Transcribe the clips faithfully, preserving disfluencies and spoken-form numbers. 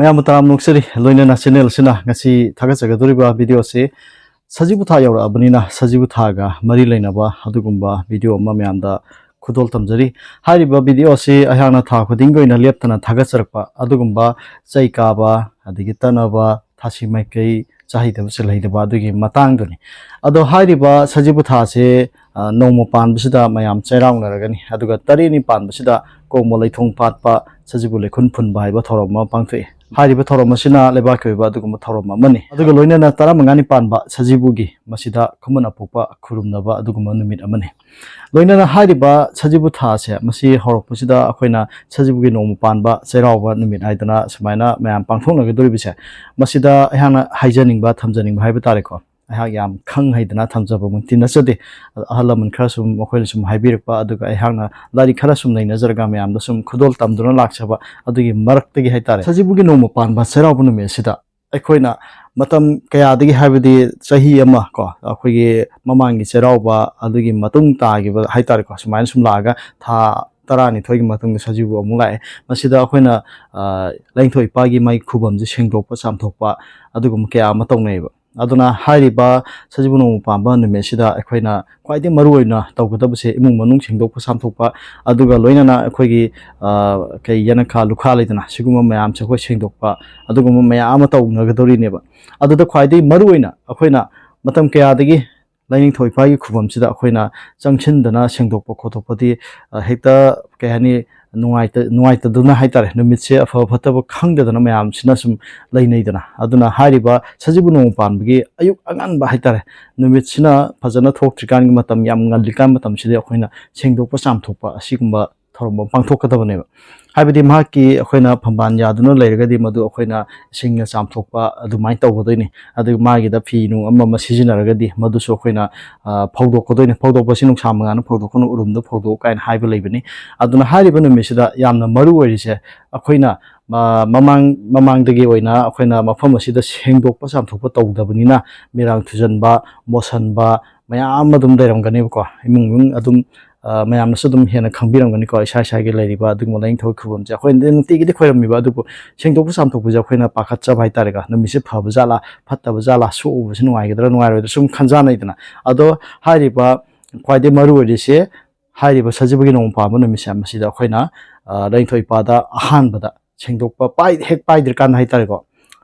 ꯃꯌꯥꯝꯕꯨ ꯇꯔꯥꯝꯅ ꯑꯣꯛꯆꯔꯤ꯫ ꯂꯣꯏꯅꯅ ꯆꯦꯅꯦꯜ ꯑꯁꯤꯅ ꯉꯁꯤ ꯊꯥꯒꯠꯆꯒꯗꯧꯔꯤꯕ ꯚꯤꯗꯤꯑꯣ ꯑꯁꯤ ꯁꯖꯤꯕꯨ ꯊꯥ ꯌꯧꯔꯛꯑꯕꯅꯤꯅ ꯁꯖꯤꯕꯨ ꯊꯥꯒ ꯃꯔꯤ ꯂꯩꯅꯕ ꯑꯗꯨꯒꯨꯝꯕ ꯚꯤꯗꯤꯑꯣ ꯑꯃ ꯃꯌꯥꯝꯗ ꯈꯨꯗꯣꯜ ꯇꯝꯖꯔꯤ꯫ ꯍꯥꯏꯔꯤꯕ ꯚꯤꯗꯤꯑꯣ ꯑꯁꯤ ꯑꯩꯍꯥꯛꯅ ꯊꯥ ꯈꯨꯗꯤꯡꯒꯤ ꯑꯣꯏꯅ ꯂꯦꯞꯇꯅ ꯊꯥꯒꯠꯆꯔꯛꯄ ꯑꯗꯨꯒꯨꯝꯕ ꯆꯩ ꯀꯥꯕ, ꯑꯗꯒꯤ ꯇꯠꯅꯕ, ꯊꯥꯁꯤ ꯃꯥꯏꯀꯩ ꯆꯥꯍꯩꯗꯕ ꯆꯦꯜꯍꯩꯗꯕ ꯑꯗꯨꯒꯤ ꯃꯇꯥꯡꯗꯨꯅꯤ꯫ ꯑꯗꯣ ꯍꯥꯏꯔꯤꯕ ꯁꯖꯤꯕꯨ ꯊꯥꯁꯦ, ꯑ, ꯅꯣꯡꯃ ꯄꯥꯟꯕꯁꯤꯗ ꯃꯌꯥꯝ ꯆꯩꯔꯥꯎꯅꯔꯒꯅꯤ꯫ ꯑꯗꯨꯒ ꯇꯔꯦꯠꯅꯤ ꯄꯥꯟꯕꯁꯤꯗ ꯀꯣꯡꯕ ꯂꯩꯊꯣꯡ ꯄꯥꯠꯄ ꯁꯖꯤꯕꯨ ꯂꯩꯈꯨꯟ ꯐꯨꯟꯕ ꯍꯥꯏꯕ ꯊꯧꯔꯝ ꯑꯃ ꯄꯥꯡꯊꯣꯛꯏ꯫ ꯍꯥꯏꯔꯤꯕ ꯊꯧꯔꯝ ꯑꯁꯤꯅ ꯂꯩꯕꯥꯛꯀꯤ ꯑꯣꯏꯕ ꯑꯗꯨꯒꯨꯝꯕ ꯊꯧꯔꯝ ꯑꯃꯅꯤ꯫ ꯑꯗꯨꯒ ꯂꯣꯏꯅꯅ ꯇꯔꯥꯃꯉꯥꯅꯤ ꯄꯥꯟꯕ ꯁꯖꯤꯕꯨꯒꯤ, ꯃꯁꯤꯗ ꯈꯨꯃꯟ ꯑꯄꯣꯛꯄ ꯈꯨꯔꯨꯝꯅꯕ ꯑꯗꯨꯒꯨꯝꯕ ꯅꯨꯃꯤꯠ ꯑꯃꯅꯤ꯫ ꯂꯣꯏꯅꯅ ꯍꯥꯏꯔꯤꯕ ꯁꯖꯤꯕꯨ ꯊꯥꯁꯦ, ꯃꯁꯤ ꯍꯧꯔꯛꯄꯁꯤꯗ ꯑꯩꯈꯣꯏꯅ ꯁꯖꯤꯕꯨꯒꯤ ꯅꯣꯡꯃ ꯄꯥꯟꯕ ꯆꯩꯔꯥꯎꯕ ꯅꯨꯃꯤꯠ ꯍꯥꯏꯗꯅ ꯁꯨꯃꯥꯏꯅ ꯃꯌꯥꯝ ꯄꯥꯡꯊꯣꯛꯅꯒꯗꯧꯔꯤꯕꯁꯦ, ꯃꯁꯤꯗ ꯑꯩꯍꯥꯛꯅ ꯍꯥꯏꯖꯅꯤꯡꯕ, ꯊꯝꯖꯅꯤꯡꯕ ꯍꯥꯏꯕ ꯇꯥꯔꯦꯀꯣ꯫ ꯑꯩꯍꯥꯛ ꯌꯥꯝ ꯈꯪ ꯍꯩꯗꯅ ꯊꯝꯖꯕꯃꯛꯇꯤ ꯅꯠꯆꯗꯦ꯫ ꯑꯗꯣ ꯑꯍꯜ ꯂꯃꯟ ꯈꯔ ꯁꯨꯝ ꯃꯈꯣꯏꯅ ꯁꯨꯝ ꯍꯥꯏꯕꯤꯔꯛꯄ, ꯑꯗꯨꯒ ꯑꯩꯍꯥꯛꯅ ꯂꯥꯏꯔꯤꯛ ꯈꯔ ꯁꯨꯝ ꯅꯩꯅꯖꯔꯒ ꯃꯌꯥꯝꯗ ꯁꯨꯝ ꯈꯨꯗꯣꯜ ꯇꯝꯗꯨꯅ ꯂꯥꯛꯆꯕ ꯑꯗꯨꯒꯤ ꯃꯔꯛꯇꯒꯤ ꯍꯥꯏꯇꯥꯔꯦ꯫ ꯁꯖꯤꯕꯨꯒꯤ ꯅꯣꯡꯃ ꯄꯥꯟꯕ ꯆꯩꯔꯥꯎꯕ ꯅꯨꯃꯤꯠ ꯑꯁꯤꯗ ꯑꯩꯈꯣꯏꯅ ꯃꯇꯝ ꯀꯌꯥꯗꯒꯤ, ꯍꯥꯏꯕꯗꯤ ꯆꯍꯤ ꯑꯃ ꯀꯣ, ꯑꯩꯈꯣꯏꯒꯤ ꯃꯃꯥꯡꯒꯤ ꯆꯩꯔꯥꯎꯕ ꯑꯗꯨꯒꯤ ꯃꯇꯨꯡ ꯇꯥꯈꯤꯕ ꯍꯥꯏꯇꯥꯔꯦꯀꯣ, ꯁꯨꯃꯥꯏꯅ ꯁꯨꯝ ꯂꯥꯛꯑꯒ ꯊꯥ ꯇꯔꯥꯅꯤꯊꯣꯏꯒꯤ ꯃꯇꯨꯡꯗ ꯁꯖꯤꯕꯨ ꯑꯃꯨꯛ ꯂꯥꯛꯑꯦ꯫ ꯃꯁꯤꯗ ꯑꯩꯈꯣꯏꯅ, ꯑ, ꯂꯥꯏꯅꯤꯡꯊꯧ ꯏꯄꯥꯒꯤ ꯃꯥꯒꯤ ꯈꯨꯕꯝꯁꯦ ꯁꯦꯡꯗꯣꯛꯄ ꯆꯥꯝꯊꯣꯛꯄ ꯑꯗꯨꯒꯨꯝꯕ ꯀꯌꯥ ꯑꯃ ꯇꯧꯅꯩꯌꯦꯕ꯫ ꯑꯗꯨꯅ ꯍꯥꯏꯔꯤꯕ ꯁꯖꯤꯕꯨ ꯅꯣꯡꯃ ꯄꯥꯟꯕ ꯅꯨꯃꯤꯠꯁꯤꯗ ꯑꯩꯈꯣꯏꯅ ꯈ꯭ꯋꯥꯏꯗꯒꯤ ꯃꯔꯨꯑꯣꯏꯅ ꯇꯧꯒꯗꯕꯁꯦ ꯏꯃꯨꯡ ꯃꯅꯨꯡ ꯁꯦꯡꯗꯣꯛꯄ ꯆꯥꯝꯊꯣꯛꯄ, ꯑꯗꯨꯒ ꯂꯣꯏꯅꯅ ꯑꯩꯈꯣꯏꯒꯤ, ꯑ, ꯀꯩ, ꯌꯦꯅꯈꯥ ꯂꯨꯈꯥ ꯂꯩꯗꯅ, ꯁꯤꯒꯨꯝꯕ ꯃꯌꯥꯝꯁꯦ ꯑꯩꯈꯣꯏ ꯁꯦꯡꯗꯣꯛꯄ, ꯑꯗꯨꯒꯨꯝꯕ ꯃꯌꯥꯝ ꯑꯃ ꯇꯧꯅꯒꯗꯧꯔꯤꯅꯦꯕ꯫ ꯑꯗꯨꯗ ꯈ꯭ꯋꯥꯏꯗꯒꯤ ꯃꯔꯨꯑꯣꯏꯅ ꯑꯩꯈꯣꯏꯅ ꯃꯇꯝ ꯀꯌꯥꯗꯒꯤ ꯂꯥꯏꯅꯤꯡꯊꯧ ꯏꯄꯥꯒꯤ ꯈꯨꯕꯝꯁꯤꯗ ꯑꯩꯈꯣꯏꯅ ꯆꯪꯁꯤꯟꯗꯅ ꯁꯦꯡꯗꯣꯛꯄ ꯈꯣꯠꯇꯣꯛꯄꯗꯤ, ꯑ, ꯍꯦꯛꯇ, ꯀꯩ ꯍꯥꯏꯅꯤ, ꯅꯨꯡꯉꯥꯏꯇ-, ꯅꯨꯡꯉꯥꯏꯇꯗꯨꯅ ꯍꯥꯏꯇꯥꯔꯦ, ꯅꯨꯃꯤꯠꯁꯦ ꯑꯐ ꯐꯠꯇꯕ ꯈꯪꯗꯗꯅ ꯃꯌꯥꯝꯁꯤꯅ ꯁꯨꯝ ꯂꯩꯅꯩꯗꯅ꯫ ꯑꯗꯨꯅ ꯍꯥꯏꯔꯤꯕ ꯁꯖꯤꯕꯨ ꯅꯣꯡꯃ ꯄꯥꯟꯕꯒꯤ ꯑꯌꯨꯛ ꯑꯉꯟꯕ ꯍꯥꯏꯇꯥꯔꯦ, ꯅꯨꯃꯤꯠꯁꯤꯅ ꯐꯖꯅ ꯊꯣꯛꯇ꯭ꯔꯤꯀꯥꯟꯒꯤ ꯃꯇꯝ, ꯌꯥꯝ ꯉꯜꯂꯤꯀꯥꯟ ꯃꯇꯝꯁꯤꯗ ꯑꯩꯈꯣꯏꯅ ꯁꯦꯡꯗꯣꯛꯄ ꯆꯥꯝꯊꯣꯛꯄ ꯑꯁꯤꯒꯨꯝꯕ ꯊꯧꯔꯝ ꯑꯃ ꯄꯥꯡꯊꯣꯛꯀꯗꯕꯅꯦꯕ꯫ ꯍꯥꯏꯕꯗꯤ ꯃꯍꯥꯛꯀꯤ ꯑꯩꯈꯣꯏꯅ ꯐꯝꯕꯥꯜ ꯌꯥꯗꯨꯅ ꯂꯩꯔꯒꯗꯤ ꯃꯗꯨ ꯑꯩꯈꯣꯏꯅ ꯏꯁꯤꯡꯅ ꯆꯥꯝꯊꯣꯛꯄ ꯑꯗꯨꯃꯥꯏꯅ ꯇꯧꯒꯗꯣꯏꯅꯤ꯫ ꯑꯗꯨꯒ ꯃꯥꯒꯤꯗ ꯐꯤ ꯅꯨꯡ ꯑꯃ ꯑꯃ ꯁꯤꯖꯤꯟꯅꯔꯒꯗꯤ ꯃꯗꯨꯁꯨ ꯑꯩꯈꯣꯏꯅ, ꯑ, ꯐꯧꯗꯣꯛꯀꯗꯣꯏꯅꯤ꯫ ꯐꯧꯗꯣꯛꯄꯁꯤ ꯅꯨꯡꯁꯥ ꯃꯉꯥꯜꯅ ꯐꯧꯗꯣꯛꯀꯅꯨ, ꯎꯔꯨꯝꯗ ꯐꯧꯗꯣꯛꯎ ꯀꯥꯏꯅ ꯍꯥꯏꯕ ꯂꯩꯕꯅꯤ꯫ ꯑꯗꯨꯅ ꯍꯥꯏꯔꯤꯕ ꯅꯨꯃꯤꯠꯁꯤꯗ ꯌꯥꯝꯅ ꯃꯔꯨ ꯑꯣꯏꯔꯤꯁꯦ, ꯑꯩꯈꯣꯏꯅ, ꯑ, ꯃꯃꯥꯡ, ꯃꯃꯥꯡꯗꯒꯤ ꯑꯣꯏꯅ ꯑꯩꯈꯣꯏꯅ ꯃꯐꯝ ꯑꯁꯤꯗ ꯁꯦꯡꯗꯣꯛꯄ ꯆꯥꯝꯊꯣꯛꯄ ꯇꯧꯗꯕꯅꯤꯅ ꯃꯤꯔꯥꯡ ꯊꯨꯖꯟꯕ, ꯃꯣꯠꯁꯟꯕ ꯃꯌꯥꯝ ꯑꯗꯨꯝ ꯂꯩꯔꯝꯒꯅꯦꯕꯀꯣ꯫ ꯏꯃꯨꯡ ꯃꯅꯨꯡ ꯑꯗꯨꯝ ꯑ, ꯃꯌꯥꯝꯅꯁꯨ ꯑꯗꯨꯝ ꯍꯦꯟꯅ ꯈꯪꯕꯤꯔꯝꯒꯅꯤꯀꯣ, ꯏꯁꯥ ꯏꯁꯥꯒꯤ ꯂꯩꯔꯤꯕ ꯑꯗꯨꯒꯨꯝꯕ ꯂꯥꯏꯅꯤꯡꯊꯧꯒꯤ ꯈꯨꯕꯝꯁꯦ ꯑꯩꯈꯣꯏꯅ ꯅꯨꯡꯇꯤꯒꯤꯗꯤ ꯈꯣꯏꯔꯝꯃꯤꯕ, ꯑꯗꯨꯕꯨ ꯁꯦꯡꯗꯣꯛꯄ ꯆꯥꯝꯊꯣꯛꯄꯁꯦ ꯑꯩꯈꯣꯏꯅ ꯄꯥꯈꯠꯆꯕ ꯍꯥꯏꯇꯥꯔꯦꯀꯣ꯫ ꯅꯨꯃꯤꯠꯁꯦ ꯐꯕ ꯖꯥꯠꯂꯥ, ꯐꯠꯇꯕ ꯖꯥꯠꯂꯥ, ꯁꯣꯛꯎꯕꯁꯦ ꯅꯨꯡꯉꯥꯏꯒꯗ꯭ꯔꯥ ꯅꯨꯡꯉꯥꯏꯔꯣꯏꯗ꯭ꯔꯥ ꯁꯨꯝ ꯈꯟꯖꯥꯟꯅꯩꯗꯅ꯫ ꯑꯗꯣ ꯍꯥꯏꯔꯤꯕ ꯈ꯭ꯋꯥꯏꯗꯒꯤ ꯃꯔꯨ ꯑꯣꯏꯔꯤꯁꯦ, ꯍꯥꯏꯔꯤꯕ ꯁꯖꯤꯕꯨꯒꯤ ꯅꯣꯡꯃ ꯄꯥꯟꯕ ꯅꯨꯃꯤꯠꯁꯦ ꯃꯁꯤꯗ ꯑꯩꯈꯣꯏꯅ, ꯑ, ꯂꯥꯏꯅꯤꯡꯊꯧ ꯏꯄꯥꯗ ꯑꯍꯥꯟꯕꯗ ꯁꯦꯡꯗꯣꯛꯄ ꯄꯥꯏ-, ꯍꯦꯛ ꯄꯥꯏꯗ꯭ꯔꯤꯀꯥꯟꯗ ꯍꯥꯏꯇꯥꯔꯦꯀꯣ,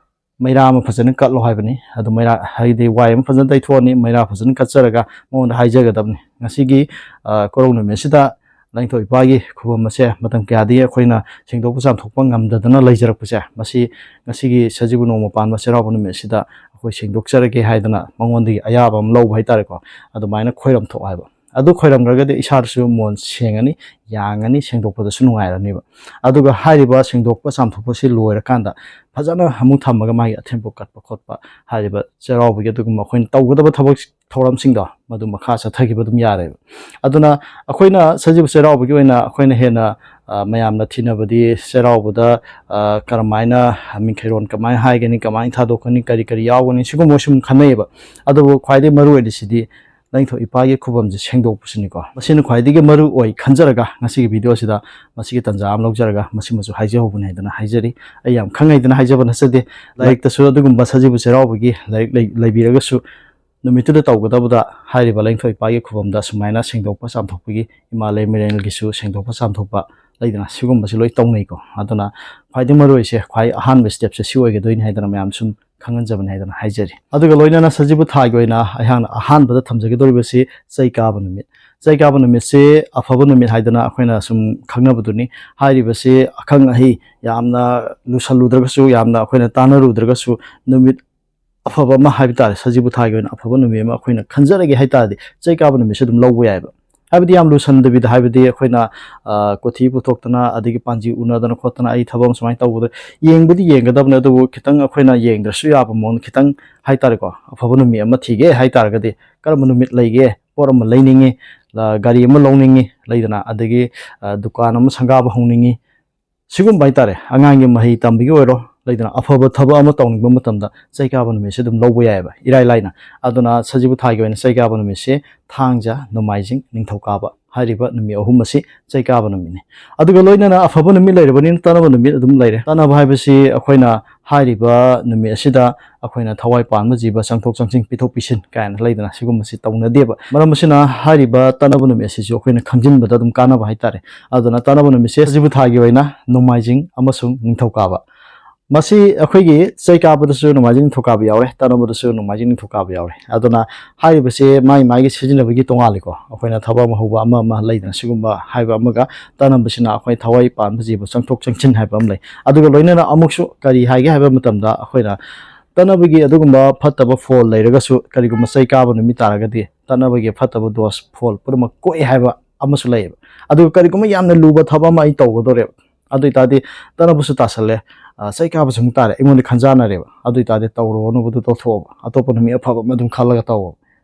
ꯃꯩꯔꯥ ꯑꯃ ꯐꯖꯅ ꯀꯠꯂꯣ ꯍꯥꯏꯕꯅꯤ꯫ ꯑꯗꯨ ꯃꯩꯔꯥ ꯍꯥꯏꯗꯤ ꯋꯥꯏ ꯑꯃ ꯐꯖꯅ ꯇꯩꯊꯣꯛꯑꯅꯤ, ꯃꯩꯔꯥ ꯐꯖꯅ ꯀꯠꯆꯔꯒ ꯃꯉꯣꯟꯗ ꯍꯥꯏꯖꯒꯗꯕꯅꯤ, ꯉꯁꯤꯒꯤ, ꯑ, ꯀꯣꯔꯧ ꯅꯨꯃꯤꯠꯁꯤꯗ ꯂꯥꯏꯅꯤꯡꯊꯧ ꯏꯄꯥꯒꯤ ꯈꯨꯕꯝ ꯑꯁꯦ ꯃꯇꯝ ꯀꯌꯥꯗꯒꯤ ꯑꯩꯈꯣꯏꯅ ꯁꯦꯡꯗꯣꯛꯄ ꯆꯥꯝꯊꯣꯛꯄ ꯉꯝꯗꯗꯅ ꯂꯩꯖꯔꯛꯄꯁꯦ, ꯃꯁꯤ ꯉꯁꯤꯒꯤ ꯁꯖꯤꯕꯨ ꯅꯣꯡꯃ ꯄꯥꯟꯕ ꯆꯩꯔꯥꯎꯕ ꯅꯨꯃꯤꯠꯁꯤꯗ ꯑꯩꯈꯣꯏ ꯁꯦꯡꯗꯣꯛꯆꯔꯒꯦ ꯍꯥꯏꯗꯅ ꯃꯉꯣꯟꯗꯒꯤ ꯑꯌꯥꯕ ꯑꯃ ꯂꯧꯕ ꯍꯥꯏꯇꯥꯔꯦꯀꯣ꯫ ꯑꯗꯨꯃꯥꯏꯅ ꯈꯣꯏꯔꯝ ꯊꯣꯛ ꯍꯥꯏꯕ꯫ ꯑꯗꯨ ꯈꯣꯏꯔꯝꯈ꯭ꯔꯒꯗꯤ ꯏꯁꯥꯗꯁꯨ ꯃꯣꯟ ꯁꯦꯡꯉꯅꯤ, ꯌꯥꯡꯉꯅꯤ, ꯁꯦꯡꯗꯣꯛꯄꯗꯁꯨ ꯅꯨꯡꯉꯥꯏꯔꯅꯤꯕ꯫ ꯑꯗꯨꯒ ꯍꯥꯏꯔꯤꯕ ꯁꯦꯡꯗꯣꯛꯄ ꯆꯥꯝꯊꯣꯛꯄꯁꯤ ꯂꯣꯏꯔꯀꯥꯟꯗ ꯐꯖꯅ ꯑꯃꯨꯛ ꯊꯝꯃꯒ ꯃꯥꯒꯤ ꯑꯊꯦꯟꯄꯣꯠ ꯀꯠꯄ ꯈꯣꯠꯄ ꯍꯥꯏꯔꯤꯕ ꯆꯩꯔꯥꯎꯕꯒꯤ ꯑꯗꯨꯒꯨꯝꯕ ꯑꯩꯈꯣꯏꯅ ꯇꯧꯒꯗꯕ ꯊꯕꯛ ꯊꯧꯔꯝꯁꯤꯡꯗꯣ ꯃꯗꯨ ꯃꯈꯥ ꯆꯠꯊꯈꯤꯕ ꯑꯗꯨꯝ ꯌꯥꯔꯦꯕ꯫ ꯑꯗꯨꯅ ꯑꯩꯈꯣꯏꯅ ꯁꯖꯤꯕꯨ ꯆꯩꯔꯥꯎꯕꯒꯤ ꯑꯣꯏꯅ ꯑꯩꯈꯣꯏꯅ ꯍꯦꯟꯅ, ꯑ, ꯃꯌꯥꯝꯅ ꯊꯤꯅꯕꯗꯤ ꯆꯩꯔꯥꯎꯕꯗ, ꯑ, ꯀꯔꯝꯍꯥꯏꯅ ꯃꯤꯡꯈꯩꯔꯣꯟ ꯀꯃꯥꯏꯅ ꯍꯥꯏꯒꯅꯤ, ꯀꯃꯥꯏꯅ ꯊꯥꯗꯣꯛꯀꯅꯤ, ꯀꯔꯤ ꯀꯔꯤ ꯌꯥꯎꯒꯅꯤ, ꯁꯤꯒꯨꯝꯕ ꯁꯨꯝ ꯈꯟꯅꯩꯌꯦꯕ꯫ ꯑꯗꯨꯕꯨ ꯈ꯭ꯋꯥꯏꯗꯒꯤ ꯃꯔꯨ ꯑꯣꯏꯔꯤꯁꯤꯗꯤ ꯂꯥꯏꯅꯤꯡꯊꯧ ꯏꯄꯥꯒꯤ ꯈꯨꯕꯝꯁꯦ ꯁꯦꯡꯗꯣꯛꯄꯁꯤꯅꯤꯀꯣ꯫ ꯃꯁꯤꯅ ꯈ꯭ꯋꯥꯏꯗꯒꯤ ꯃꯔꯨ ꯑꯣꯏ ꯈꯟꯖꯔꯒ ꯉꯁꯤꯒꯤ ꯚꯤꯗꯤꯑꯣꯁꯤꯗ ꯃꯁꯤꯒꯤ ꯇꯥꯟꯖꯥ ꯑꯃ ꯂꯧꯖꯔꯒ ꯃꯁꯤꯃꯁꯨ ꯍꯥꯏꯖꯍꯧꯕꯅꯤ ꯍꯥꯏꯗꯅ ꯍꯥꯏꯖꯔꯤ꯫ ꯑꯩ ꯌꯥꯝ ꯈꯪ ꯍꯩꯗꯅ ꯍꯥꯏꯖꯕ ꯅꯠꯆꯗꯦ꯫ ꯂꯥꯏꯔꯤꯛꯇꯁꯨ ꯑꯗꯨꯒꯨꯝꯕ ꯁꯖꯤꯕꯨ ꯆꯩꯔꯥꯎꯕꯒꯤ ꯂꯥꯏꯔꯤꯛ ꯂꯩ-, ꯂꯩꯕꯤꯔꯒꯁꯨ ꯅꯨꯃꯤꯠꯇꯨꯗ ꯇꯧꯒꯗꯕꯗ ꯍꯥꯏꯔꯤꯕ ꯂꯥꯏꯅꯤꯡꯊꯧ ꯏꯄꯥꯒꯤ ꯈꯨꯕꯝꯗ ꯁꯨꯃꯥꯏꯅ ꯁꯦꯡꯗꯣꯛꯄ ꯆꯥꯝꯊꯣꯛꯄꯒꯤ, ꯏꯃꯥ ꯂꯩꯃꯔꯦꯜꯒꯤꯁꯨ ꯁꯦꯡꯗꯣꯛꯄ ꯆꯥꯝꯊꯣꯛꯄ ꯂꯩꯗꯅ, ꯁꯤꯒꯨꯝꯕꯁꯤ ꯂꯣꯏ ꯇꯧꯅꯩꯀꯣ꯫ ꯑꯗꯨꯅ ꯈ꯭ꯋꯥꯏꯗꯒꯤ ꯃꯔꯨ ꯑꯣꯏꯁꯦ, ꯈ꯭ꯋꯥꯏ ꯑꯍꯥꯟꯕ ꯁ꯭ꯇꯦꯞꯁꯦ ꯁꯤ ꯑꯣꯏꯒꯗꯣꯏꯅꯤ ꯍꯥꯏꯗꯅ ꯃꯌꯥꯝ ꯁꯨꯝ ꯈꯪꯍꯟꯖꯕꯅꯤ ꯍꯥꯏꯗꯅ ꯍꯥꯏꯖꯔꯤ꯫ ꯑꯗꯨꯒ ꯂꯣꯏꯅꯅ ꯁꯖꯤꯕꯨ ꯊꯥꯒꯤ ꯑꯣꯏꯅ ꯑꯩꯍꯥꯛꯅ ꯑꯍꯥꯟꯕꯗ ꯊꯝꯖꯒꯗꯧꯔꯤꯕꯁꯤ ꯆꯩ ꯀꯥꯕ ꯅꯨꯃꯤꯠ꯫ ꯆꯩ ꯀꯥꯕ ꯅꯨꯃꯤꯠꯁꯤ ꯑꯐꯕ ꯅꯨꯃꯤꯠ ꯍꯥꯏꯗꯅ ꯑꯩꯈꯣꯏꯅ ꯁꯨꯝ ꯈꯪꯅꯕꯗꯨꯅꯤ꯫ ꯍꯥꯏꯔꯤꯕꯁꯤ ꯑꯈꯪ ꯑꯍꯩ ꯌꯥꯝꯅ ꯂꯨꯁꯜꯂꯨꯗ꯭ꯔꯒꯁꯨ, ꯌꯥꯝꯅ ꯑꯩꯈꯣꯏꯅ ꯇꯥꯟꯅꯔꯨꯗ꯭ꯔꯒꯁꯨ, ꯅꯨꯃꯤꯠ ꯑꯐꯕ ꯑꯃ ꯍꯥꯏꯕ ꯇꯥꯔꯦ, ꯁꯖꯤꯕꯨ ꯊꯥꯒꯤ ꯑꯣꯏꯅ ꯑꯐꯕ ꯅꯨꯃꯤꯠ ꯑꯃ ꯑꯩꯈꯣꯏꯅ ꯈꯟꯖꯔꯒꯦ ꯍꯥꯏ ꯇꯥꯔꯗꯤ ꯆꯩ ꯀꯥꯕ ꯅꯨꯃꯤꯠꯁꯦ ꯑꯗꯨꯝ ꯂꯧꯕ ꯌꯥꯏꯕ꯫ ꯍꯥꯏꯕꯗꯤ ꯌꯥꯝ ꯂꯨꯁꯟꯗꯕꯤꯗ, ꯍꯥꯏꯕꯗꯤ ꯑꯩꯈꯣꯏꯅ, ꯑ, ꯀꯣꯊꯤ ꯄꯨꯊꯣꯛꯇꯅ ꯑꯗꯒꯤ ꯄꯥꯟꯖꯤ ꯎꯅꯗꯅ ꯈꯣꯠꯇꯅ ꯑꯩ ꯊꯕꯛ ꯑꯃ ꯁꯨꯃꯥꯏꯅ ꯇꯧꯕꯗ ꯌꯦꯡꯕꯗꯤ ꯌꯦꯡꯒꯗꯕꯅꯦ, ꯑꯗꯨꯕꯨ ꯈꯤꯇꯪ ꯑꯩꯈꯣꯏꯅ ꯌꯦꯡꯗ꯭ꯔꯁꯨ ꯌꯥꯕ ꯃꯑꯣꯡꯗ ꯈꯤꯇꯪ ꯍꯥꯏꯇꯥꯔꯦꯀꯣ, ꯑꯐꯕ ꯅꯨꯃꯤꯠ ꯑꯃ ꯊꯤꯒꯦ ꯍꯥꯏ ꯇꯥꯔꯒꯗꯤ ꯀꯔꯝꯕ ꯅꯨꯃꯤꯠ ꯂꯩꯒꯦ, ꯄꯣꯠ ꯑꯃ ꯂꯩꯅꯤꯡꯉꯤ, ꯑ, ꯒꯥꯔꯤ ꯑꯃ ꯂꯧꯅꯤꯡꯉꯤ ꯂꯩꯗꯅ, ꯑꯗꯒꯤ, ꯑ, ꯗꯨꯀꯥꯟ ꯑꯃ ꯁꯪꯒꯥꯕ ꯍꯧꯅꯤꯡꯉꯤ, ꯁꯤꯒꯨꯝꯕ ꯍꯥꯏꯇꯥꯔꯦ, ꯑꯉꯥꯡꯒꯤ ꯃꯍꯩ ꯇꯝꯕꯒꯤ ꯑꯣꯏꯔꯣ ꯂꯩꯗꯅ, ꯑꯐꯕ ꯊꯕꯛ ꯑꯃ ꯇꯧꯅꯤꯡꯕ ꯃꯇꯝꯗ ꯆꯩ ꯀꯥꯕ ꯅꯨꯃꯤꯠꯁꯦ ꯑꯗꯨꯝ ꯂꯧꯕ ꯌꯥꯏꯑꯕ, ꯏꯔꯥꯏ ꯂꯥꯏꯅ꯫ ꯑꯗꯨꯅ ꯁꯖꯤꯕꯨ ꯊꯥꯒꯤ ꯑꯣꯏꯅ ꯆꯩ ꯀꯥꯕ ꯅꯨꯃꯤꯠꯁꯦ ꯊꯥꯡꯖ, ꯅꯣꯡꯃꯥꯏꯖꯤꯡ, ꯅꯤꯡꯊꯧꯀꯥꯕ ꯍꯥꯏꯔꯤꯕ ꯅꯨꯃꯤꯠ ꯑꯍꯨꯝ ꯑꯁꯤ ꯆꯩ ꯀꯥꯕ ꯅꯨꯃꯤꯠꯅꯤ꯫ ꯑꯗꯨꯒ ꯂꯣꯏꯅꯅ ꯑꯐꯕ ꯅꯨꯃꯤꯠ ꯂꯩꯔꯕꯅꯤꯅ ꯇꯅꯕ ꯅꯨꯃꯤꯠ ꯑꯗꯨꯝ ꯂꯩꯔꯦ꯫ ꯇꯅꯕ ꯍꯥꯏꯕꯁꯤ ꯑꯩꯈꯣꯏꯅ ꯍꯥꯏꯔꯤꯕ ꯅꯨꯃꯤꯠ ꯑꯁꯤꯗ ꯑꯩꯈꯣꯏꯅ ꯊꯋꯥꯏ ꯄꯥꯟꯕ ꯖꯤꯕ ꯆꯪꯊꯣꯛ ꯆꯪꯁꯤꯟ, ꯄꯤꯊꯣꯛ ꯄꯤꯁꯤꯟ ꯀꯥꯏꯅ ꯂꯩꯗꯅ, ꯁꯤꯒꯨꯝꯕꯁꯤ ꯇꯧꯅꯗꯦꯕ꯫ ꯃꯔꯝ ꯑꯁꯤꯅ ꯍꯥꯏꯔꯤꯕ ꯇꯅꯕ ꯅꯨꯃꯤꯠ ꯑꯁꯤꯁꯨ ꯑꯩꯈꯣꯏꯅ ꯈꯪꯖꯤꯟꯕꯗ ꯑꯗꯨꯝ ꯀꯥꯟꯅꯕ ꯍꯥꯏꯇꯥꯔꯦ꯫ ꯑꯗꯨꯅ ꯇꯅꯕ ꯅꯨꯃꯤꯠꯁꯦ ꯁꯖꯤꯕꯨ ꯊꯥꯒꯤ ꯑꯣꯏꯅ ꯅꯣꯡꯃꯥꯏꯖꯤꯡ ꯑꯃꯁꯨꯡ ꯅꯤꯡꯊꯧꯀꯥꯕ꯫ ꯃꯁꯤ ꯑꯩꯈꯣꯏꯒꯤ ꯆꯩ ꯀꯥꯕꯗꯁꯨ ꯅꯣꯡꯃꯥꯏꯖꯤꯡ ꯅꯤꯡꯊꯧꯀꯥꯕ ꯌꯥꯎꯔꯦ, ꯇꯅꯕꯗꯁꯨ ꯅꯣꯡꯃꯥꯏꯖꯤꯡ ꯅꯤꯡꯊꯧꯀꯥꯕ ꯌꯥꯎꯔꯦ꯫ ꯑꯗꯨꯅ ꯍꯥꯏꯔꯤꯕꯁꯦ ꯃꯥꯒꯤ ꯃꯥꯒꯤ ꯁꯤꯖꯤꯟꯅꯕꯒꯤ ꯇꯣꯉꯥꯜꯂꯤꯀꯣ꯫ ꯑꯩꯈꯣꯏꯅ ꯊꯕꯛ ꯑꯃ ꯍꯧꯕ ꯑꯃ ꯑꯃ ꯂꯩꯗꯅ, ꯁꯤꯒꯨꯝꯕ ꯍꯥꯏꯕ ꯑꯃꯒ, ꯇꯅꯕꯁꯤꯅ ꯑꯩꯈꯣꯏ ꯊꯋꯥꯏ ꯄꯥꯟꯕ ꯖꯤꯕ ꯆꯪꯊꯣꯛ ꯆꯪꯁꯤꯟ ꯍꯥꯏꯕ ꯑꯃ ꯂꯩ꯫ ꯑꯗꯨꯒ ꯂꯣꯏꯅꯅ ꯑꯃꯨꯛꯁꯨ ꯀꯔꯤ ꯍꯥꯏꯒꯦ ꯍꯥꯏꯕ ꯃꯇꯝꯗ, ꯑꯩꯈꯣꯏꯅ ꯇꯅꯕꯒꯤ ꯑꯗꯨꯒꯨꯝꯕ ꯐꯠꯇꯕ ꯐꯣꯜ ꯂꯩꯔꯒꯁꯨ, ꯀꯔꯤꯒꯨꯝꯕ ꯆꯩ ꯀꯥꯕ ꯅꯨꯃꯤꯠ ꯇꯥꯔꯒꯗꯤ ꯇꯅꯕꯒꯤ ꯐꯠꯇꯕ ꯗꯣꯁ ꯐꯣꯜ ꯄꯨꯝꯅꯃꯛ ꯀꯣꯛꯑꯦ ꯍꯥꯏꯕ ꯑꯃꯁꯨ ꯂꯩꯌꯦꯕ꯫ ꯑꯗꯨꯒ ꯀꯔꯤꯒꯨꯝꯕ ꯌꯥꯝꯅ ꯂꯨꯕ ꯊꯕꯛ ꯑꯃ ꯑꯩ ꯇꯧꯒꯗꯧꯔꯦꯕ, ꯑꯗꯨ ꯑꯣꯏꯇꯥꯔꯗꯤ ꯇꯅꯕꯁꯨ ꯇꯥꯁꯜꯂꯦ, ꯑ, ꯆꯩ ꯀꯥꯕꯁꯨ ꯑꯃꯨꯛ ꯇꯥꯔꯦ, ꯑꯩꯉꯣꯟꯗ ꯈꯟꯖꯥꯟꯅꯔꯦꯕ꯫ ꯑꯗꯨ ꯑꯣꯏꯇꯥꯔꯗꯤ ꯇꯧꯔꯨꯔꯅꯨꯕꯗꯨ ꯇꯧꯊꯣꯛꯑꯣꯕ, ꯑꯇꯣꯞꯄ ꯅꯨꯃꯤꯠ ꯑꯐꯕ ꯑꯃ ꯑꯗꯨꯝ ꯈꯜꯂꯒ ꯇꯧꯑꯣꯕ꯫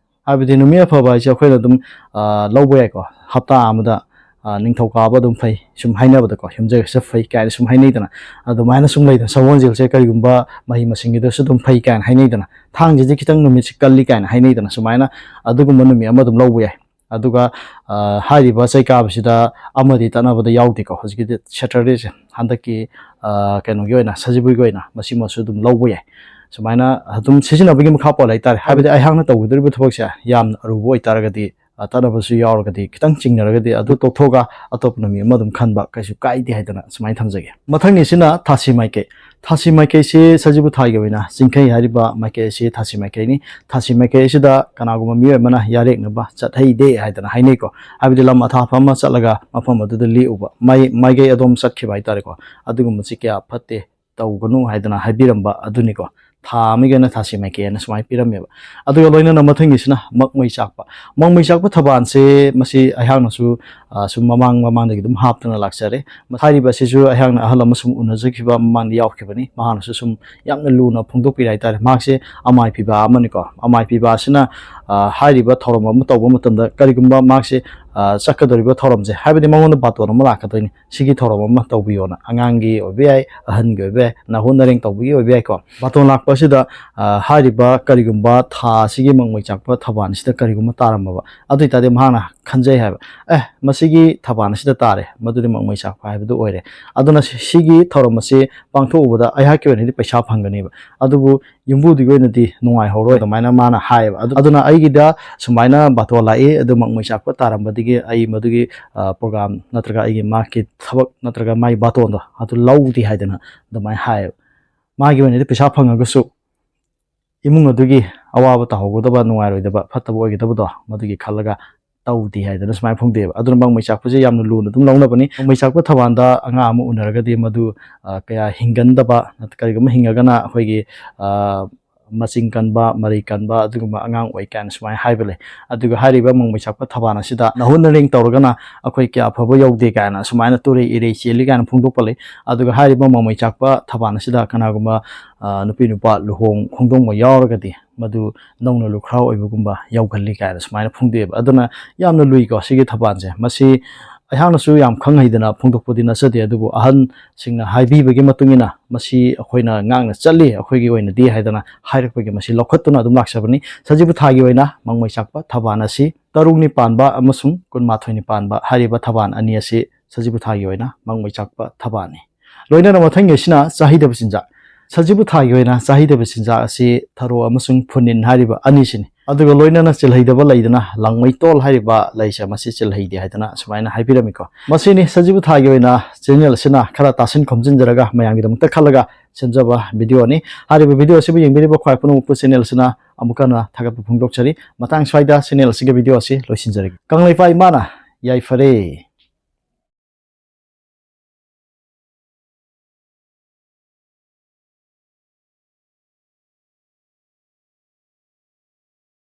ꯍꯥꯏꯕꯗꯤ ꯅꯨꯃꯤꯠ ꯑꯐꯕ ꯍꯥꯏꯁꯦ ꯑꯩꯈꯣꯏꯅ ꯑꯗꯨꯝ, ꯑ, ꯂꯧꯕ ꯌꯥꯏꯀꯣ꯫ ꯍꯞꯇꯥ ꯑꯃꯗ, ꯑ, ꯅꯤꯡꯊꯧꯀꯥꯕ ꯑꯗꯨꯝ ꯐꯩ, ꯁꯨꯝ ꯍꯥꯏꯅꯕꯗꯀꯣ, ꯌꯨꯝꯖꯀꯩꯁ ꯐꯩ ꯀꯥꯏꯅ ꯁꯨꯝ ꯍꯥꯏꯅꯩꯗꯅ꯫ ꯑꯗꯨꯃꯥꯏꯅ ꯁꯨꯝ ꯂꯩꯗꯅ, ꯁꯒꯣꯜꯁꯦꯜꯁꯦ ꯀꯔꯤꯒꯨꯝꯕ ꯃꯍꯩ ꯃꯁꯤꯡꯒꯤꯗꯁꯨ ꯑꯗꯨꯝ ꯐꯩ ꯀꯥꯏꯅ ꯍꯥꯏꯅꯩꯗꯅ꯫ ꯊꯥꯡꯁꯤꯗꯤ ꯈꯤꯇꯪ ꯅꯨꯃꯤꯠꯁꯤ ꯀꯜꯂꯤ ꯀꯥꯏꯅ ꯍꯥꯏꯅꯩꯗꯅ, ꯁꯨꯃꯥꯏꯅ ꯑꯗꯨꯒꯨꯝꯕ ꯅꯨꯃꯤꯠ ꯑꯃ ꯑꯗꯨꯝ ꯂꯧꯕ ꯌꯥꯏ꯫ ꯑꯗꯨꯒ, ꯑ, ꯍꯥꯏꯔꯤꯕ ꯆꯩ ꯀꯥꯕꯁꯤꯗ ꯑꯃꯗꯤ ꯇꯠꯅꯕꯗ ꯌꯥꯎꯗꯦꯀꯣ꯫ ꯍꯧꯖꯤꯛꯀꯤꯗꯤ ꯁꯦꯇꯔꯗꯦꯁꯦ ꯍꯟꯗꯛꯀꯤ, ꯑ, ꯀꯩꯅꯣꯒꯤ ꯑꯣꯏꯅ, ꯁꯖꯤꯕꯨꯒꯤ ꯑꯣꯏꯅ ꯃꯁꯤꯃꯁꯨ ꯑꯗꯨꯝ ꯂꯧꯕ ꯌꯥꯏ꯫ ꯁꯨꯃꯥꯏꯅ ꯑꯗꯨꯝ ꯁꯤꯖꯤꯟꯅꯕꯒꯤ ꯃꯈꯥ ꯄꯣꯜꯂꯦ ꯍꯥꯏꯇꯥꯔꯦ꯫ ꯍꯥꯏꯕꯗꯤ ꯑꯩꯍꯥꯛꯅ ꯇꯧꯒꯗꯧꯔꯤꯕ ꯊꯕꯛꯁꯦ ꯌꯥꯝꯅ ꯑꯔꯨꯕ ꯑꯣꯏꯇꯥꯔꯒꯗꯤ, ꯑ, ꯇꯠꯅꯕꯁꯨ ꯌꯥꯎꯔꯒꯗꯤ, ꯈꯤꯇꯪ ꯆꯤꯡꯅꯔꯒꯗꯤ ꯑꯗꯨ ꯇꯣꯛꯊꯣꯛꯑꯒ ꯑꯇꯣꯞꯄ ꯅꯨꯃꯤꯠ ꯑꯃ ꯑꯗꯨꯝ ꯈꯟꯕ ꯀꯩꯁꯨ ꯀꯥꯏꯗꯦ ꯍꯥꯏꯗꯅ ꯁꯨꯃꯥꯏꯅ ꯊꯝꯖꯒꯦ꯫ ꯃꯊꯪꯒꯤꯁꯤꯅ ꯊꯥꯁꯤ ꯃꯥꯏꯀꯩ꯫ ꯊꯥꯁꯤ ꯃꯥꯏꯀꯩꯁꯤ ꯁꯖꯤꯕꯨ ꯊꯥꯒꯤ ꯑꯣꯏꯅ ꯆꯤꯡꯈꯩ ꯍꯥꯏꯔꯤꯕ ꯃꯥꯏꯀꯩ ꯑꯁꯤ ꯊꯥꯁꯤ ꯃꯥꯏꯀꯩꯅꯤ꯫ ꯊꯥꯁꯤ ꯃꯥꯏꯀꯩ ꯑꯁꯤꯗ ꯀꯅꯥꯒꯨꯝꯕ ꯃꯤꯑꯣꯏ ꯑꯃꯅ ꯌꯥꯔꯦꯛꯅꯕ ꯆꯠꯍꯩꯗꯦ ꯍꯥꯏꯗꯅ ꯍꯥꯏꯅꯩꯀꯣ꯫ ꯍꯥꯏꯕꯗꯤ ꯂꯝ ꯑꯊꯥꯞꯄ ꯑꯃ ꯆꯠꯂꯒ ꯃꯐꯝ ꯑꯗꯨꯗ ꯂꯦꯛꯎꯕ, ꯃꯥꯏ-, ꯃꯥꯏꯀꯩ ꯑꯗꯣꯝ ꯆꯠꯈꯤꯕ ꯍꯥꯏꯇꯥꯔꯦꯀꯣ꯫ ꯑꯗꯨꯒꯨꯝꯕꯁꯤ ꯀꯌꯥ ꯐꯠꯇꯦ, ꯇꯧꯒꯅꯨ ꯍꯥꯏꯗꯅ ꯍꯥꯏꯕꯤꯔꯝꯕ ꯑꯗꯨꯅꯤꯀꯣ꯫ ꯊꯥ ꯑꯃꯒꯤ ꯑꯣꯏꯅ ꯊꯥꯁꯤ ꯃꯥꯏꯀꯩ ꯑꯅ ꯁꯨꯃꯥꯏꯅ ꯄꯤꯔꯝꯃꯦꯕ꯫ ꯑꯗꯨꯒ ꯂꯣꯏꯅꯅ ꯃꯊꯪꯒꯤꯁꯤꯅ ꯃꯛꯃꯩ ꯆꯥꯛꯄ꯫ ꯃꯛꯃꯩ ꯆꯥꯛꯄ ꯊꯕꯥꯜꯁꯦ ꯃꯁꯤ ꯑꯩꯍꯥꯛꯅꯁꯨ, ꯑ, ꯁꯨꯝ ꯃꯃꯥꯡ ꯃꯃꯥꯡꯗꯒꯤ ꯑꯗꯨꯝ ꯍꯥꯞꯇꯅ ꯂꯥꯛꯆꯔꯦ꯫ ꯍꯥꯏꯔꯤꯕ ꯑꯁꯤꯁꯨ ꯑꯩꯍꯥꯛꯅ ꯑꯍꯜ ꯑꯃ ꯁꯨꯝ ꯎꯅꯖꯈꯤꯕ ꯃꯃꯥꯡꯗ ꯌꯥꯎꯈꯤꯕꯅꯤ꯫ ꯃꯍꯥꯛꯅꯁꯨ ꯁꯨꯝ ꯌꯥꯝꯅ ꯂꯨꯅ ꯐꯣꯡꯗꯣꯛꯄꯤꯔꯦ ꯍꯥꯏꯇꯥꯔꯦ꯫ ꯃꯍꯥꯛꯁꯦ ꯑꯃꯥꯏ ꯐꯤꯕꯥ ꯑꯃꯅꯤꯀꯣ꯫ ꯑꯃꯥꯏ ꯐꯤꯕꯥ ꯑꯁꯤꯅ, ꯑ, ꯍꯥꯏꯔꯤꯕ ꯊꯧꯔꯝ ꯑꯃ ꯇꯧꯕ ꯃꯇꯝꯗ ꯀꯔꯤꯒꯨꯝꯕ ꯃꯍꯥꯛꯁꯦ, ꯑ, ꯆꯠꯀꯗꯧꯔꯤꯕ ꯊꯧꯔꯝꯁꯦ, ꯍꯥꯏꯕꯗꯤ ꯃꯉꯣꯟꯗ ꯕꯥꯇꯣꯟ ꯑꯃ ꯂꯥꯛꯀꯗꯣꯏꯅꯤ, ꯁꯤꯒꯤ ꯊꯧꯔꯝ ꯑꯃ ꯇꯧꯕꯤꯌꯣꯅ꯫ ꯑꯉꯥꯡꯒꯤ ꯑꯣꯏꯕ ꯌꯥꯏ, ꯑꯍꯟꯒꯤ ꯑꯣꯏꯕ ꯌꯥꯏ, ꯅꯍꯣ ꯅꯔꯦꯡ ꯇꯧꯕꯒꯤ ꯑꯣꯏꯕ ꯌꯥꯏꯀꯣ꯫ ꯕꯥꯇꯣꯟ ꯂꯥꯛꯄ ꯑꯁꯤꯗ, ꯑ, ꯍꯥꯏꯔꯤꯕ ꯀꯔꯤꯒꯨꯝꯕ ꯊꯥ ꯑꯁꯤꯒꯤ ꯃꯛꯃꯩ ꯆꯥꯛꯄ ꯊꯕꯥꯜꯁꯤꯗ ꯀꯔꯤꯒꯨꯝꯕ ꯇꯥꯔꯝꯃꯕ, ꯑꯗꯨ ꯑꯣꯏꯇꯥꯔꯗꯤ ꯃꯍꯥꯛꯅ ꯈꯟꯖꯩ ꯍꯥꯏꯕ꯫ ꯑꯦ, ꯃꯁꯤꯒꯤ ꯊꯕꯥꯟ ꯑꯁꯤꯗ ꯇꯥꯔꯦ, ꯃꯗꯨꯗꯤ ꯃꯪꯃꯩ ꯆꯥꯛꯄ ꯍꯥꯏꯕꯗꯨ ꯑꯣꯏꯔꯦ꯫ ꯑꯗꯨꯅ ꯁꯤ-, ꯁꯤꯒꯤ ꯊꯧꯔꯝ ꯑꯁꯤ ꯄꯥꯡꯊꯣꯛꯎꯕꯗ ꯑꯩꯍꯥꯛꯀꯤ ꯑꯣꯏꯅꯗꯤ ꯄꯩꯁꯥ ꯐꯪꯒꯅꯦꯕ, ꯑꯗꯨꯕꯨ ꯌꯨꯝꯕꯨꯗꯨꯒꯤ ꯑꯣꯏꯅꯗꯤ ꯅꯨꯡꯉꯥꯏꯍꯧꯔꯣꯏ, ꯑꯗꯨꯃꯥꯏꯅ ꯃꯥꯅ ꯍꯥꯏꯌꯦꯕ꯫ ꯑꯗꯨ-, ꯑꯗꯨꯅ ꯑꯩꯒꯤꯗ ꯁꯨꯃꯥꯏꯅ ꯕꯥꯇꯣꯟ ꯂꯥꯛꯏ, ꯑꯗꯨ ꯃꯪꯃꯩ ꯆꯥꯛꯄ ꯇꯥꯔꯝꯕꯗꯒꯤ ꯑꯩ ꯃꯗꯨꯒꯤ, ꯑ, ꯄ꯭ꯔꯣꯒ꯭ꯔꯥꯝ ꯅꯠꯇ꯭ꯔꯒ ꯑꯩꯒꯤ ꯃꯍꯥꯛꯀꯤ ꯊꯕꯛ ꯅꯠꯇ꯭ꯔꯒ ꯃꯥꯒꯤ ꯕꯥꯇꯣꯟꯗꯣ ꯑꯗꯨ ꯂꯧꯗꯦ ꯍꯥꯏꯗꯅ ꯑꯗꯨꯃꯥꯏꯅ ꯍꯥꯏꯌꯦꯕ꯫ ꯃꯥꯒꯤ ꯑꯣꯏꯅꯗꯤ ꯄꯩꯁꯥ ꯐꯪꯉꯒꯁꯨ ꯏꯃꯨꯡ ꯑꯗꯨꯒꯤ ꯑꯋꯥꯕ ꯇꯥꯍꯧꯒꯗꯕ, ꯅꯨꯡꯉꯥꯏꯔꯣꯏꯗꯕ, ꯐꯠꯇꯕ ꯑꯣꯏꯒꯗꯕꯗꯣ ꯃꯗꯨꯒꯤ ꯈꯜꯂꯒ ꯇꯧꯗꯦ ꯍꯥꯏꯗꯅ ꯁꯨꯃꯥꯏꯅ ꯐꯣꯡꯗꯣꯛꯑꯦꯕ꯫ ꯑꯗꯨꯅ ꯃꯪꯃꯩ ꯆꯥꯛꯄꯁꯦ ꯌꯥꯝꯅ ꯂꯨꯅ ꯑꯗꯨꯝ ꯂꯧꯅꯕꯅꯤ꯫ ꯃꯪꯃꯩ ꯆꯥꯛꯄ ꯊꯕꯥꯟꯗ ꯑꯉꯥꯡ ꯑꯃ ꯎꯅꯔꯒꯗꯤ ꯃꯗꯨ, ꯑ, ꯀꯌꯥ ꯍꯤꯡꯒꯟꯗꯕ, ꯅꯠꯇ-, ꯀꯔꯤꯒꯨꯝꯕ ꯍꯤꯡꯉꯒꯅ ꯑꯩꯈꯣꯏꯒꯤ, ꯑ, ꯃꯆꯤꯡ ꯀꯟꯕ, ꯃꯔꯩ ꯀꯟꯕ ꯑꯗꯨꯒꯨꯝꯕ ꯑꯉꯥꯡ ꯑꯣꯏ ꯀꯥꯏꯅ ꯁꯨꯃꯥꯏꯅ ꯍꯥꯏꯕ ꯂꯩ꯫ ꯑꯗꯨꯒ ꯍꯥꯏꯔꯤꯕ ꯃꯪꯃꯩ ꯆꯥꯛꯄ ꯊꯕꯥꯟ ꯑꯁꯤꯗ ꯅꯍꯨꯠ ꯅꯔꯦꯡ ꯇꯧꯔꯒꯅ ꯑꯩꯈꯣꯏ ꯀꯌꯥ ꯐꯕ ꯌꯧꯗꯦ ꯀꯥꯏꯅ ꯁꯨꯃꯥꯏꯅ ꯇꯨꯔꯩ ꯏꯔꯩ ꯆꯦꯜꯂꯤ ꯀꯥꯏꯅ ꯐꯣꯡꯗꯣꯛꯄ ꯂꯩ꯫ ꯑꯗꯨꯒ ꯍꯥꯏꯔꯤꯕ ꯃꯪꯃꯩ ꯆꯥꯛꯄ ꯊꯕꯥꯟ ꯑꯁꯤꯗ ꯀꯅꯥꯒꯨꯝꯕ, ꯑ, ꯅꯨꯄꯤ ꯅꯨꯄꯥ ꯂꯨꯍꯣꯡ ꯈꯣꯡꯗꯣꯡꯕ ꯌꯥꯎꯔꯒꯗꯤ ꯃꯗꯨ ꯅꯧꯅ ꯂꯨꯈ꯭ꯔꯥꯎ ꯑꯣꯏꯕꯒꯨꯝꯕ ꯌꯥꯎꯒꯜꯂꯤ ꯀꯥꯏꯅ ꯁꯨꯃꯥꯏꯅ ꯐꯣꯡꯗꯣꯛꯑꯦꯕ꯫ ꯑꯗꯨꯅ ꯌꯥꯝꯅ ꯂꯨꯏꯀꯣ ꯁꯤꯒꯤ ꯊꯕꯥꯟꯁꯦ꯫ ꯃꯁꯤ ꯑꯩꯍꯥꯛꯅꯁꯨ ꯌꯥꯝ ꯈꯪ ꯍꯩꯗꯅ ꯐꯣꯡꯗꯣꯛꯄꯗꯤ ꯅꯠꯆꯗꯦ, ꯑꯗꯨꯕꯨ ꯑꯍꯟꯁꯤꯡꯅ ꯍꯥꯏꯕꯤꯕꯒꯤ ꯃꯇꯨꯡ ꯏꯟꯅ ꯃꯁꯤ ꯑꯩꯈꯣꯏꯅ ꯉꯥꯛꯅ ꯆꯠꯂꯤ, ꯑꯩꯈꯣꯏꯒꯤ ꯑꯣꯏꯅꯗꯤ ꯍꯥꯏꯗꯅ ꯍꯥꯏꯔꯛꯄꯒꯤ ꯃꯁꯤ ꯂꯧꯈꯠꯇꯨꯅ ꯑꯗꯨꯝ ꯂꯥꯛꯆꯕꯅꯤ꯫ ꯁꯖꯤꯕꯨ ꯊꯥꯒꯤ ꯑꯣꯏꯅ ꯃꯪꯃꯩ ꯆꯥꯛꯄ ꯊꯕꯥꯟ ꯑꯁꯤ ꯇꯔꯨꯛꯅꯤ ꯄꯥꯟꯕ ꯑꯃꯁꯨꯡ ꯀꯨꯟꯃꯥꯊꯣꯏꯅꯤ ꯄꯥꯟꯕ ꯍꯥꯏꯔꯤꯕ ꯊꯕꯥꯟ ꯑꯅꯤ ꯑꯁꯤ ꯁꯖꯤꯕꯨ ꯊꯥꯒꯤ ꯑꯣꯏꯅ ꯃꯪꯃꯩ ꯆꯥꯛꯄ ꯊꯕꯥꯟꯅꯤ꯫ ꯂꯣꯏꯅꯅ ꯃꯊꯪꯒꯤ ꯑꯁꯤꯅ ꯆꯥꯍꯩꯗꯕ ꯆꯤꯟꯖꯥꯛ꯫ ꯁꯖꯤꯕꯨ ꯊꯥꯒꯤ ꯑꯣꯏꯅ ꯆꯥꯍꯩꯗꯕ ꯆꯤꯟꯖꯥꯛ ꯑꯁꯤ ꯊꯔꯣ ꯑꯃꯁꯨꯡ ꯐꯨꯅꯤꯟ ꯍꯥꯏꯔꯤꯕ ꯑꯅꯤꯁꯤꯅꯤ꯫ ꯑꯗꯨꯒ ꯂꯣꯏꯅꯅ ꯆꯤꯜꯍꯩꯗꯕ ꯂꯩꯗꯅ, ꯂꯥꯡꯃꯩꯇꯣꯜ ꯍꯥꯏꯔꯤꯕ ꯂꯩꯁꯦ, ꯃꯁꯤ ꯆꯤꯜꯍꯩꯗꯦ ꯍꯥꯏꯗꯅ ꯑꯁꯨꯃꯥꯏꯅ ꯍꯥꯏꯕꯤꯔꯝꯃꯤꯀꯣ꯫ ꯃꯁꯤꯅꯤ ꯁꯖꯤꯕꯨ ꯊꯥꯒꯤ ꯑꯣꯏꯅ ꯆꯦꯅꯦꯜ ꯑꯁꯤꯅ ꯈꯔ ꯇꯥꯁꯤꯟ ꯈꯣꯝꯖꯤꯟꯖꯔꯒ ꯃꯌꯥꯝꯒꯤꯗꯃꯛꯇ ꯈꯜꯂꯒ ꯁꯦꯝꯖꯕ ꯚꯤꯗꯤꯑꯣꯅꯤ꯫ ꯍꯥꯏꯔꯤꯕ ꯚꯤꯗꯤꯑꯣ ꯑꯁꯤꯕꯨ ꯌꯦꯡꯕꯤꯔꯤꯕ ꯈ꯭ꯋꯥꯏ ꯄꯨꯝꯅꯃꯛꯄꯨ ꯆꯦꯅꯦꯜ ꯑꯁꯤꯅ ꯑꯃꯨꯛ ꯍꯟꯅ ꯊꯥꯒꯠꯄ ꯐꯣꯡꯗꯣꯛꯆꯔꯤ꯫ ꯃꯇꯥꯡ ꯁ꯭ꯋꯥꯏꯗ ꯆꯦꯅꯦꯜ ꯑꯁꯤꯒꯤ ꯚꯤꯗꯤꯑꯣ ꯑꯁꯤ ꯂꯣꯏꯁꯤꯟꯖꯔꯒꯦ꯫ ꯀꯪꯂꯩꯄꯥꯛ ꯏꯃꯥꯅ ꯌꯥꯏꯐꯔꯦ꯫